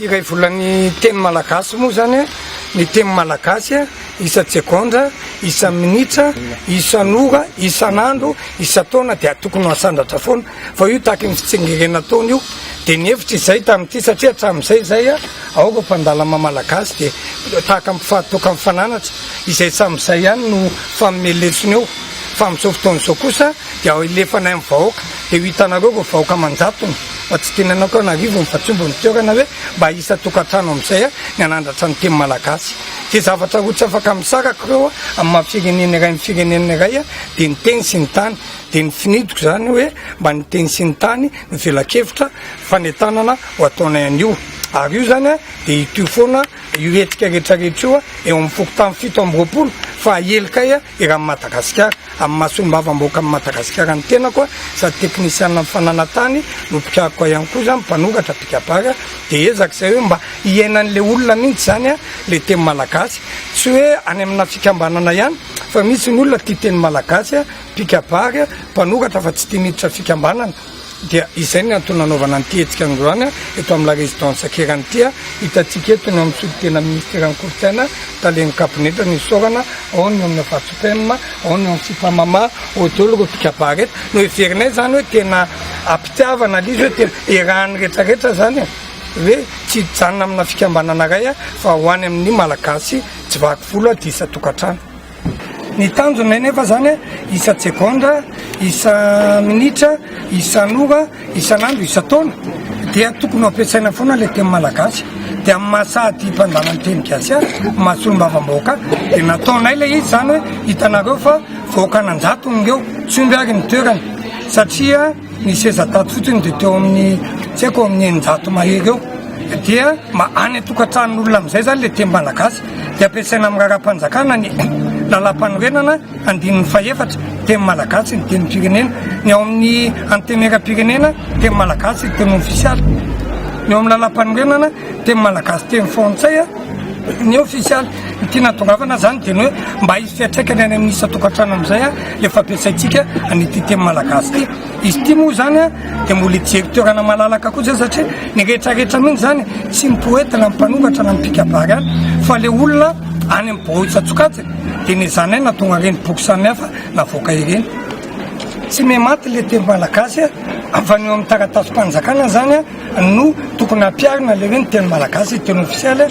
Iray volan'ny teny malagasy moa zany ny teny malagasy isan-tsegondra, isa-minitra, isan'ora, isan'andro, isan-taona dia tokony ho asandratra foana fa io tahaky ny fitsingerena taona io dia ny hevitra izay tamin'ity satria hatramin'izay izay aoka mpandala maha malagasy dia tahaka ny mpifatoka mifananatra izay samy izay ihany no fanome lesona eo fa amin'izao fotoana izao kosa dia alefanay amin'ny vahoaka dia ho hitanareo ireo vahoaka aman-jatony fa tsy tenenako an'arivony fa tsy omby ny toerana hoe mba isan-tokantrano amin'izay ny hanandratra ny teny malagasy. Dia zavatra roa tsy afaka misaraka ireo amin'ny maha firenena iray ny firenena iray dia ny teny sy ny tany. Dia ny finidiko izany hoe mba ny teny sy ny tany no velakevitra fanentanana ho ataonay anio. Ary io izany dia hitohy foana io hetsika rehetrarehetra io eo amin'ny fokontany 27 fa helikay eran'i Madagasikara. Amin'ny maha solombavambahoakan'i Madagasikara ny tenako, sady teknisianina amin'ny fananantany no mpikaroka ihany koa zany, mpanoratra, mpikabary, dia ezaka izay hoe mba hiainan'ilay olona mihitsy izany ilay teny malagasy. Tsy hoe any amina fikambanana ihany fa misy ny olona tia teny malagasy, mpikabary, mpanoratra fa tsy tia miditra fikambanana. Dia izay ny antony nanaovana an'ity hetsika androany eto amin'ny La Résidence Ankerana ity. Hitantsika eto ny ao amin'ny solontenan'ny Minisiteran'ny Kolontsaina, talen'ny kabinetra ny isaorana, ao ny ao amin'ny Afatsopem, ao ny ao amin'ny Sipamama, ao daholo ireo mpikabary eto. Noheverinay izany hoe tena ampitiavana ilay izy hoe tena iarahan'ny rehetrarehetra izany e, hoe tsy hijanona amina fikambanana iray fa ho any amin'ny Malagasy tsy vaky volo dia isan-tokantrano. Ny tanjona nefa zany isan-tsegondra, isa-minitra, isan'ora, isan'andro, isan-taona dia tokony ho ampiasaina foana ilay teny malagasy. Dia amin'ny maha sady mpandala ny teny gasy ahy, maha solombavambahoaka ahy dia nataonay ilay izy izany hoe hitanareo fa vahoaka an'anjatony ireo, tsy omby ary ny toerana satria ny seza tato fotsiny dia teo amin'ny tsy haiko amin'ny 600 mahery eo. Dia mba any an-tokantranon'olona amin'izay izany ilay teny malagasy dia ampiasaina amin'ny raharaham-panjakana ny lalàmpanorenana andininy fahefatra, teny malagasy ny tenim-pirenena, ny ao amin'ny antenimieram-pirenena teny malagasy ny teny ofisialy, ny ao amin'ny lalàmpanorenana teny malagasy teny frantsay ny ofisialy. Ny tiana hatongavana izany dia ny hoe mba hisy fiantraikany any amin'ny isan-tokantrano amin'izay ilay fampiasaintsika an'ity teny malagasy ity. Izy ity moa izany dia mbola hijery toerana malalaka koa zay satria ny rehetra rehetra mihitsy izany tsy ny poeta na ny mpanoratra na ny mpikabary ihany fa le olona any amin'ny birao isan-tsokajiny dia nezanay nahatonga ireny boky samihafa navoaka ireny. Tsy mihamaty le teny malagasy fa ny eo amin'ny taratasim-panjakana izany no tokony hampiharina le hoe ny teny malagasy teny ofisialy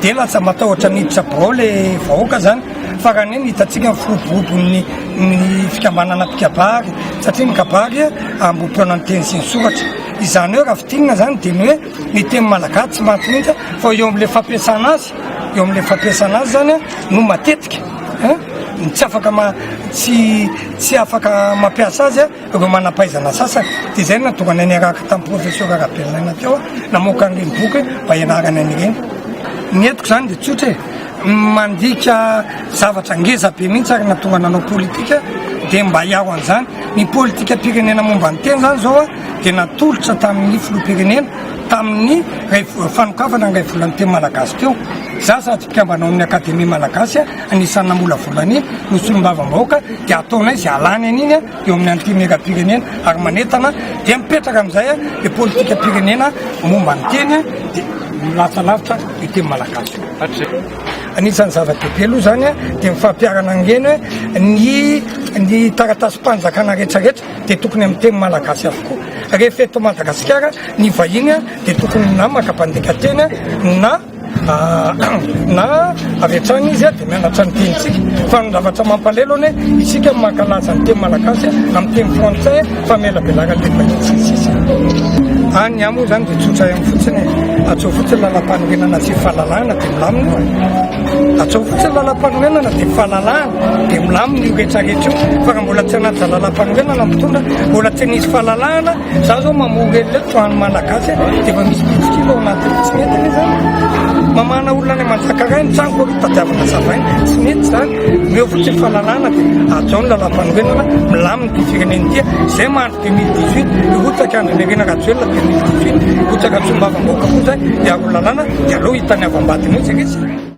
dia lasa matahotra miditra birao le vahoaka zany fa raha ny hoe ny hitantsika ny firoborobon'ny ny fikambanana mpikabary satria ny kabary ambohipoana ny teny sy ny soratra izany hoe raha fintinina zany dia ny hoe ny teny malagasy tsy maty mihitsy fa eo amin'le fampiasana azy eo amin'le fampiasana azy zany no matetika tsy afaka ma tsy tsy afaka mampiasa azy ireo manam-pahaizana sasany dia izay no nahatonga anay niaraka tamin'ny professeur Rabelonaina teo namoaka an'ireny boky mba hianarana an'ireny. Ny entiko izany dia tsotra e, mandika zavatra ngeza be mihitsy ary nahatonga nanao politika dia mba hiaro an'izany. Ny politikam-pirenena momba ny teny izany izao dia natolotra tamin'ny filoham-pirenena tamin'ny fanokafana ny iray volan'ny teny malagasy teo. Izaho sady mpikambana ao amin'ny Akademia malagasy anisan'ny namolavola an'iny no solombavambahoaka dia ataonay izay halany an'iny eo amin'ny antenimieram-pirenena ary manentana dia mipetraka amin'izay ilay politikam-pirenena momba ny teny dia lasa lavitra io teny malagasy io. Anisan'ny zava-dehibe aloha izany dia ny fampiharana an'ireny hoe ny ny taratasim-panjakana rehetrarehetra dia tokony amin'ny teny malagasy avokoa. Rehefa eto Madagasikara ny vahiny dia tokony na maka mpandika teny na Na avy hatrany izy dia mianatra ny tenintsika. Fa ny zavatra mampalelo anie, isika no mankalaza ny teny malagasy amin'ny teny frantsay fa mielabelaran'ilay vahiny sy ny sisa. Any ny ahy moa izany dia tsotra ihany fotsiny e. Atsoa fotsiny lalam-panorenana sy fahalalahana dia milamina io e. Atsoa fotsiny lalam-panorenana dia fahalalahana dia milamina io rehetrarehetra io. Fa raha mbola tsy hanaja lalam-panorenana ny mpitondra, mbola tsy nisy fahalalahana, Za zao mamory an'ilay trano malagasy dia efa misy mpitsikilo ao anatiny, tsy mety anie zany. Mamahana olona any Manjakaray ny trano koa tadiavina zavaina, tsy mety zany. Omeo fotsiny fahalalana dia hajao ny lalàmpanorenana, milamina ity firenena ity. Zay mahandry 2018, hirotsaka Andry Nirina Rajoelina 2018, hirotsaka solombavambahoaka koa zay, hiaro ny lalàna dia aleo hitan'ny havam-badiny eo tsy resy.